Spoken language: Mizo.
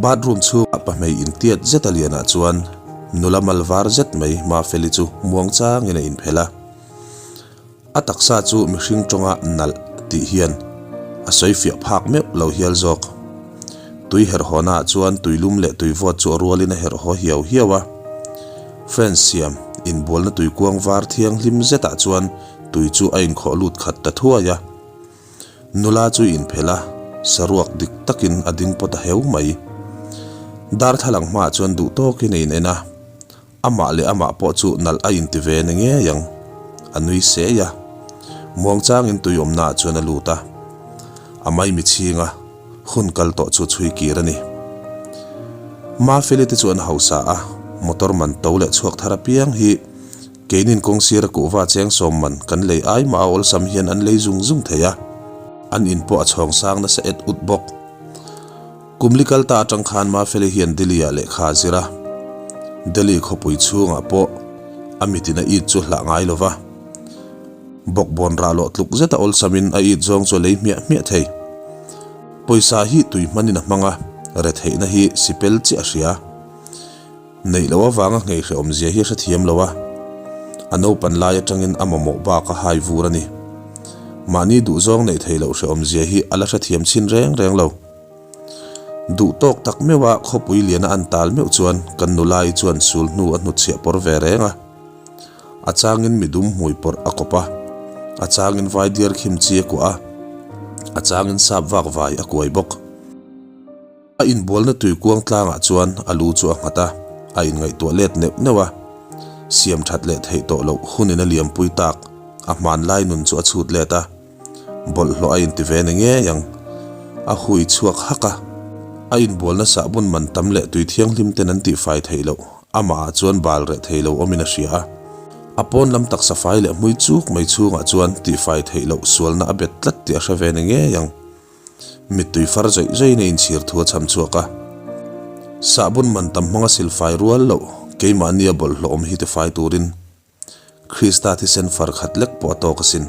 Bathroom chhungah pahmei intiat zet a lianah chuan nula mal var zet mai Mafeli chu muangchangin a inphelh a. A taksa chu mihring tawnga nalh tih hian a sawi fiah phak meuh lo hial zawk. Tui herhawnaah chuan tuilum leh tuivawt chu a rualin a herhaw hiau hiau a. French siam inbualna tuikuang var thianghlim zetah chuan tui chu a inkhawh lut khat ta thuai a. Nula chu inphelh a, saruak dik takin a ding pawt a heu mai. Darthlalang hmaah chuan duh tawkin a inen a. Amah leh amah pawh chu nalh a inti ve ni ngei ang. A nui sei a. Muangchangin tui awmnaah chuan a lut a. A maimi chhinga hun kal tawh chu chhui kir a ni. Mafeli te chu an hausa a, motor man to leh chhuak thar apiang hi keinin kawng sira kuhva cheng sawm man kan lei ai mah a awlsam hian an lei zung zung thei a. An in pawh a chhawng sang nasa et ut bawk. Kum li kal ta atang khan Mafeli hian Delhi ah lehkha a zir a. Delhi khawpui chhungah pawh a mitin a it chu hlah ngai lo va. Bawkbawn rah lawh tluk zeta awlsamin a it zawng chu a lei hmiah hmiah thei. Pawisa hi tui hmanin a hmang a, retheihna hi sipel chiah a hria. Neih loh avanga nghei hrehawmzia hi a hrethiam lo a, a naupan lai atangin a mamawh bak a hai vur a ni. Mahni duhzawng neih theih loh hrehawmzia hi a la hrethiam chhin reng reng lo. Duh tawk tak meuha khawpui liana an tal meuh chuan kan nulai chuan sul hnu a hnutchhiah pawr ve reng a. A changin midum hmui pawrh a kawp a, a changin vaidiar khim chi a kuah a, a changin sap vak vai a kuai bawk. A inbualna tui kuang tlangah chuan a lu chu a nghat a, a inngaihtuah let neuh neuh a. Siam that leh theih tawh loh hunin a liampui tak, a hmanlai nun chu a chhut let a. Bawlhhlawh a inti ve ni ngei ang. A hui chhuak hak a, a inbualna sahbun man tam leh tui thianghlim ten an tihfai theih loh, amah ah chuan bal reh thei lo awmin a hria a. A pawn lam taksa fai leh hmui chuk mai chhungah chuan tihfai theih loh sualna a bet tlat tih a hre ve ni ngei ang. Mittui far zawih zawihin a inchhir thu a cham chhuak a. Sahbun man tam hmanga silfai rual loh keimahnia bawlhhlawh awm hi tifai turin Krista thisen far khat lek pawh a tawk asin.